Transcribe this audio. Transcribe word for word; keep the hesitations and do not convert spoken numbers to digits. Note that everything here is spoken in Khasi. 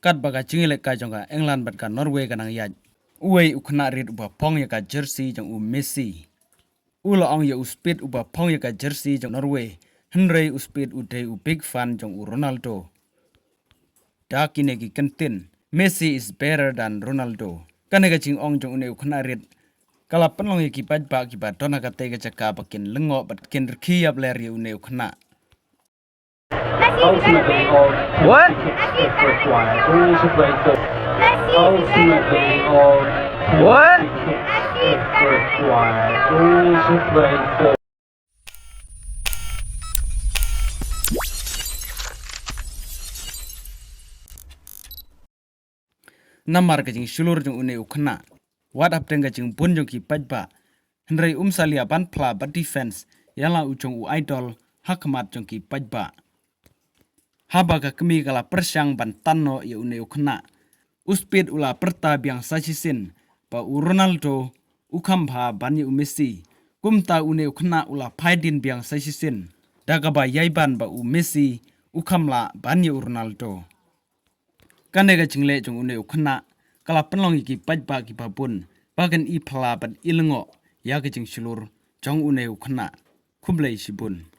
Katba ka jingïalehkai jong ka England bad ka Norway ka nang ïaid, uwei u khynnah rit uba phong ïa ka jersey jong u Messi u la ong ïa u speed uba phong ïa ka jersey jong Norway, hynrei u speed u dei u big fan jong u Ronaldo. Da kine ki kyntien, Messi is better than Ronaldo. Kane ka jingong jong une u khynnah rit ka la pynlong ïa ki paidbah kiba don ha katei ka jaka ba kin lyngngoh bad kin rkhie ïapler ïa une u khynnah. Ultimately, all What? Required all to play for. Ultimately, all What? Required all to play for. Namar ka jingshlur jong une u khynnah, wat hapdeng ka jingbun jong ki paidbah, hynrei um salia ban phla bad defense ïa la u jong u idol ha khmat jong ki paidbah. Haba ka kmie ka la pyrshang ban tan noh ïa une u khynnah, u speed u la pyrta biang sa shisien ba u Ronaldo u kham bha ban ïa u Messi. Kumta une u khynnah u la phai dien biang sa shisien da kaba ïai ban ba u Messi u kham lah ban ïa u Ronaldo. Kane ka jingleh jong une u khynnah ka la pynlong ïa ki paidbah kiba bun ba kin i phla bad i lyngngoh ïa ka jingshlur jong une u khynnah. Khublei shibun.